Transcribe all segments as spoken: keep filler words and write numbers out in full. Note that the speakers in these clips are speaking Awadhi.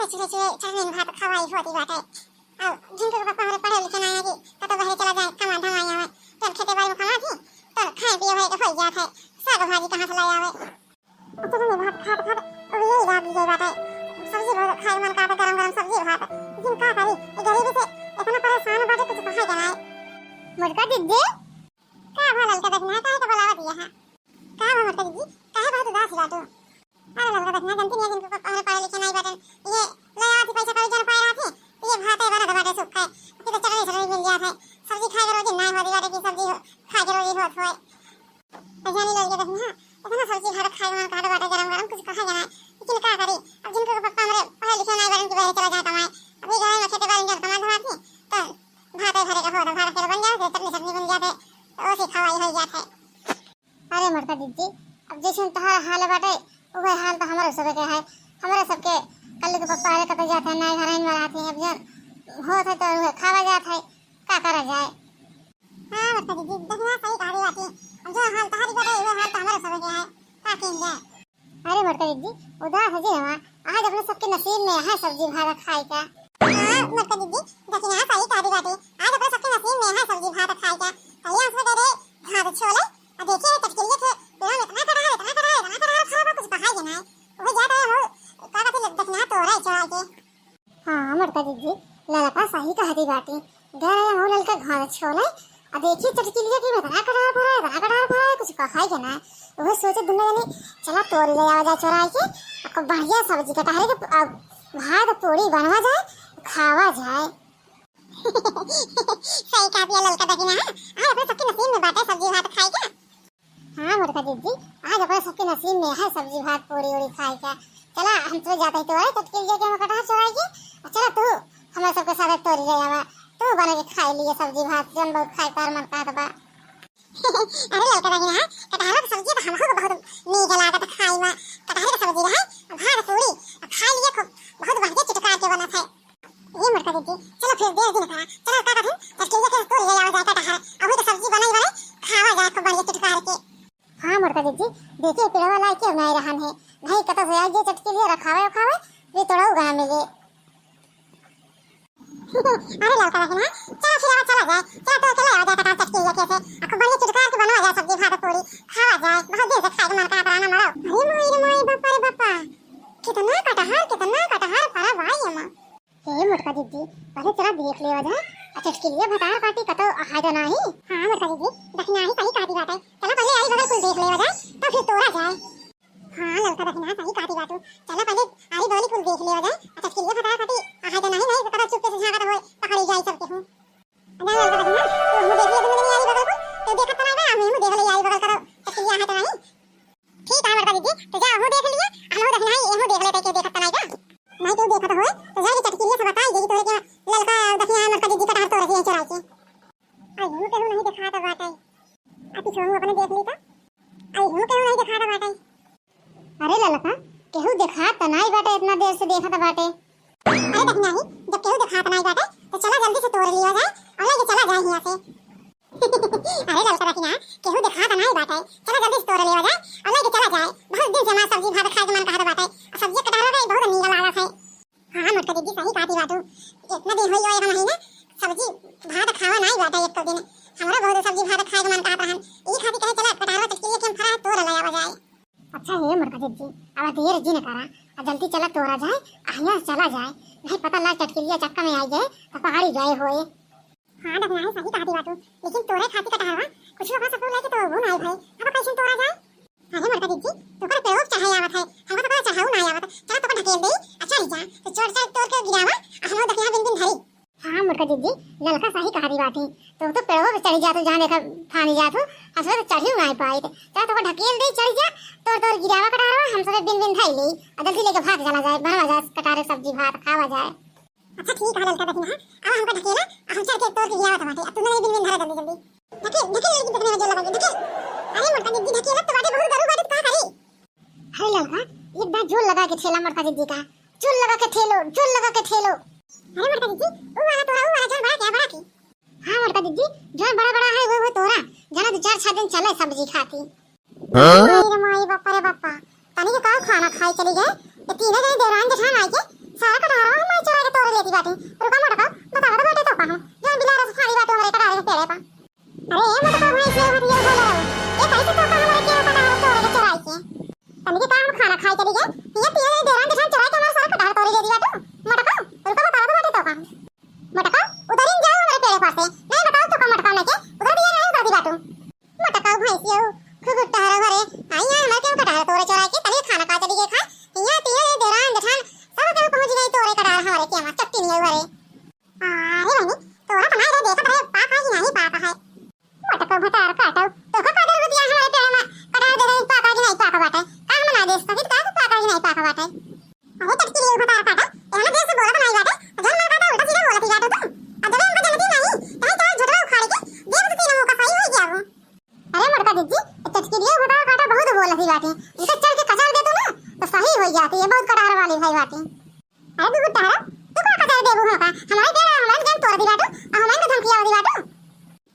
चूल्हे चूल्हे चढ़ने में भात खवाई होती बाटे। अब झिनकू के पप्पा हमरे पढ़े लिखे नाहीं है कि कतौ बहरे चला जाए, कमा धमाई आवे। तोर खेते बाड़ी में कमा थी, तोर खाए पिए भरे के होई जात है। साग भाजी कहाँ से लाई आवे? चूल्हे में भात खात खात अब यही रात गई बाटे। सब्जी बहुत खाए मन करत, गरम गरम सब्जी भात। लेकिन का करी, ये गरीबी से इतना परेशान बाटे, कुछ कहा के नाहीं। मोटका दीदी। का भा ललका दखिना, काहे के बुलावा दिया है? का भा मोटका दीदी, काहे बहुत उदास बाटू? अरे ललका दखिना, जानती नहीं है, जिनको पप्पा हमरे पढ़े लिखे नाहीं बाटन, ये ले आती पैसा कौड़ी जन पाए रहती, ये भाते बनत बाटे सूखा है, कि तो चटनी सटनी मिल जात है, सब्जी खाए के रोजी नाहीं होती बाटे कि सब्जी हो-, खाए के रोजी होत होए। अ जानी ललका दखिना, इतना सब्जी भात खाए मन कहत बाटे गरम गरम, कुछ कहा के नाहीं, लेकिन का करी, अब जिनको पप्पा हमरे पढ़े लिखे नाहीं बाटन कि बहरे चला जाए कमाए, अभी गाँव में खेते बाड़ी जन कमा धमाती, तो भाते घरे का होत, भात के बन जात है, चटनी सटनी बन जात है, तो ओसे खवाई हो जात है। अरे मोटका दीदी, अब जैसन तहार हाल बाटे, उहे हाल तो हमरो सबके है। हमरे सबके कल्लू के पप्पा हरे कतौ जात है, नाहीं घर में रहत है। अब जब होत है तो उहे खावा जात है, का करा जाए? हाँ मोटका दीदी, दखिना सही कहा बाटी। अब जो हाल तहारी बाटे, उहे हाल तो हमरो सबके है, का कीन जाए? अरे मोटका दीदी, उदास है जी हमार, आज अपने सबके नसीब में है सब्जी भात खाए का। हाँ मोटका दीदी, दखिना सही कहा बाटी, आज अपने सबके नसीब में है सब्जी भात खाए का। कल हम सबके घास छोले, अब देखिए, चटकिलिया के पेड़ में इतना कटहर, इतना कटहर, इतना कटहर फरा बा, कुछ कहा के नाहीं। वही जात है, हम का कहते, दखिना तोरा चढ़ा के। हाँ मोटका दीदी, ललका सही कहती बाटी। गए रहे हम ललका घास छोले, अब देखिए, चटकिलिया के में इतना कटहर फरा है, इतना कटहर फरा है, कुछ कहा के नाहीं। वही सोचे दुनो जने, चला तोड़ ले आवा जाए चोराई के, अब बढ़िया सब्जी कटहर के, अब भात पूरी बनवा जाए, खावा जाए। सही कहा पिया ललका दखिना, आज अपने सबके नसीब में बाटे सब्जी भात खाए का। हाँ मोटका दीदी, आज अपने सबके नसीब में है सब्जी भात पूरी उड़ी खाए का। चला हम तो जाते ही तोरे चटकिलिया के हम कटहर चोराई के, और चला तू हमारे सबके साथ तोड़ ले आवा, तू बना के खाए लिए सब्जी भात, जौन बहुत खाए का मन कहत बा। अरे ललका दखिना, कटहर के सब्जी तो हमको बहुत नीक लागत खाए में। कटहर के सब्जी रहे, भात पूरी, खाए लिए खूब, बहुत बढ़िया चटकार के बनत है। ए मोटका दीदी, चला फिर देर जिन करा, चला का कहत हन, चटकिलिया के तोड़ ले आवा जाए कटहर, अभी तो सब्जी बनाई बने, खावा जाए खूब बढ़िया चटकार के। हाँ मोटका दीदी, देखिए पेड़वा लाए के अब नाहीं रहन है, भाई कतौ से आई जे चटकिलिया रखावे उखावे, वे तोड़ा उगा मिले। अरे ललका दखिना, चला फिर आवा चला जाए, चला तोड़ के ले आवा जाए कटहर चटकिलिया के से, आ खूब बढ़िया चटकार के बनवा जाए सब्जी भात पूरी, खावा जाए, बहुत दिन से खाए के मन करत रहा ना मरो। अरे माई रे माई, बापा रे बापा, कितना कटहर, कितना कटहर फरा भाई एमा। हे मोटका दीदी, पहले चला देख लेवा जाए, आ चटकिलिया भतार पार्टी कतौ अहाय तो नाहीं। हाँ मोटका दीदी, दखिना ही सही कहती बाटे, चला पहले आरी बगल कुल देख लेवा जाए, तब फिर तोड़ा जाए। हाँ ललका दखिना सही कहती बाटू, चला पहले आरी बगल कुल देख लेवा जाए, आ चटकिलिया भतार पार्टी अहाय तो नाहीं, नाहीं तो कतौ चुपके से झाँकत होए, पकड़ी जाए सबके हूँ। जा ललका दखिना, तू हमहू देख ले दुनो जने आरी बगल कुल, तू देखत तो नाहीं बा, हमहू देख ले आरी बगल कतौ चटकिलिया अहाय तो नाहीं। ठीक है मोटका दीदी, तो जा हमहू देख लिए, हमहू दखिना ही, हमहू देख लेते के देखत तो नाहीं बा। नाहीं केहू देखत होए, तो जाके चटकिलिया से बताई दे कि तोरे के ललका दखिना मोटका दीदी कटहर तोड़ रही है चोराई के। आई हूँ केहू नहीं देखात बाटे। आ पीछे हूँ अपने देख ली तो। आई हूँ केहू नहीं देखात बाटे। अरे ललका, केहू देखात तो नाहीं बाटे, इतना देर से देखत बाटे। अरे दखिना ही, जब केहू देखात नाहीं बाटे, तो चला जल्दी से तोड़ लिया जाए और लेके चला जाए हियाँ से। अरे ललका दखिना, केहू देखात नाहीं बाटे, चला जल्दी से तोड़ लेवा जाए और लेके चला जाए। बहुत दिन से हमार सब्जी भात खाए के मन कहत बाटे, और सब्जी कटहर रही बहुत नीक लागत है। हाँ मोटका दीदी सही कहती बाटू, इतना दिन होई गए हम ही ना सब्जी भात खावा नाहीं बाटे एको दिन। हमरा बहुत सब्जी भात खाए के मन कहत रहन, ई खातिर कहे चला कटहरवा चटकिलिया के हम फरा है तोड़ ले आवा जाए। अच्छा हे मोटका दीदी, अब देर जिन करा, आ जल्दी चला तोड़ा जाए, आ हियाँ से चला जाए, नहीं पता लाग चटकिलिया चक्का में आई गए तो पकड़ी गए होए। हाँ दखिना ही सही कहती बाटू, लेकिन तोरे खातिर कटहरवा कुछ अपना सब लेके तोड़बो नाहीं भाई, अब कैसे तोड़ा जाए? अरे मोटका दीदी, तोकर पेड़ो चढ़ाई आवत है, हमका तो चढ़ाऊ नाहीं आवत, चला तोका ढकेल दे, आ चढ़ जा, तो चोर चोर तोड़ के गिरावा, आ हम दखिना बिन बिन धरी। हाँ मोटका दीदी, ललका सही कहती बाटी, तो तो पेड़वा पे चढ़ी जात हो, जहाँ देखा फानी जात हो, हम सब तो चढ़ी नाहीं पाई, चला तोका ढकेल दे, चढ़ जा, तोड़ तोड़ गिरावा कटहरवा, हम सब बिन बिन धई ले, आ जल्दी लेके भाग चला जाए, बनवा जाए कटहर सब्जी भात खावा जाए। अच्छा ठीक है ललका दखिना, अब हमका ढकेला, अब हम चढ़ के तोड़ के ले आवत बाटे। अब तू नहीं बिन बिन धरा जल्दी जल्दी। ढकेल, ढकेल लड़की दखिना में जोर लगा के, ढकेल। अरे मोटका दीदी ढकेला तो बाटे बहुत गरू बाटे तो का करी? अरे ललका, एक बार जोर लगा के ठेला मोटका दीदी का। जोर लगा के ठेलो, जोर लगा के ठेलो। अरे मोटका दीदी, वो वाला तोड़ा, वो वाला जोर बड़ा क्या बड़ा की? हाँ मोटका दीदी, जोर बड़ा बड़ा है वो, वो तोड़ा। जाना दो चार छह दिन चले सब्जी खाती। हाँ? अरे रे माई बापा रे बापा, तनी के का खाना खाए चली गए? ये तीनों जने देवरान जेठान आए के सारा कटहर बाटी। रुका मोटका, बतावा तो बाटी तोका हम, जौन बिलार से फाड़ी बाटू हमरे कटारे के पेड़े पा। अरे ए मोटका भैंस, ये हथिया बोला, ये कैसे तोका हमरे के कटार तोरे के चोराई के? तनी के काम खाना खाए चली गए, ये पिए देरान जेठान चोराई के हमारे सारा कटार तोरे दे दी बाटू। मोटका, रुका बतावा तो बाटी तोका हम। मोटका, उधर ही जाओ हमरे पेड़े पर से। नहीं बताओ तोका मोटका लेके, उधर दिया नहीं उधर दी बाटू। मोटका भैंसियो, खूब टहरो घरे, आई यहाँ हमारे केहू कटार तोरे चोराई के, तनी खाना खा चली गए खाए। यहाँ पिए देरान जेठान, सब केहू पहुँच गई तोरे कटार हमारे के हमारे चट्टी नहीं घरे। अरे बहनी, तोरा तो नहीं रे, देखत रहे, पाका है कि नहीं पाका है। मोटका भतार काटो, तोका का जरूरत है हमारे पेड़ में कटार दे दे, पाका कि नहीं पाका बाटे? का हम ना देख सकित का कि पाका कि नहीं पाका बाटे? अरे चटकी रे भतार काटो, एहना देर से बोलत नहीं बाटे, जौन मन करता उल्टा सीधा बोलत ही बाटे तू। अब जब हमका जनती नहीं, तहे तोर झोटवा उखाड़ के देव दू तीन मुँह का सही हो जाबो। अरे मोटका जिज्जी, चटकी रे भतार काटो बहुत बोलत ही बाटे, इनका चढ़ के कचर दे तू ना, तो सही हो जाती है, बहुत कटार वाली भाई बाटे। अरे तू गुट्टा हरा, तू का कचर देबू हमका? हमारे पेड़, हमारे जान तोड़ दी बाटू, और हमारे धमकिया दी बाटू।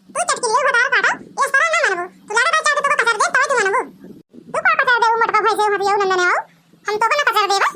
तू चटकी रे भतार काटो, ये सारा ना मानबू। तू लाडो का चाहते तो कचर दे, तोड़ दी मानबू। तू का कचर देबू मोटका भैंसे हथिया नंदन आओ, हम तो ना कचर देबे।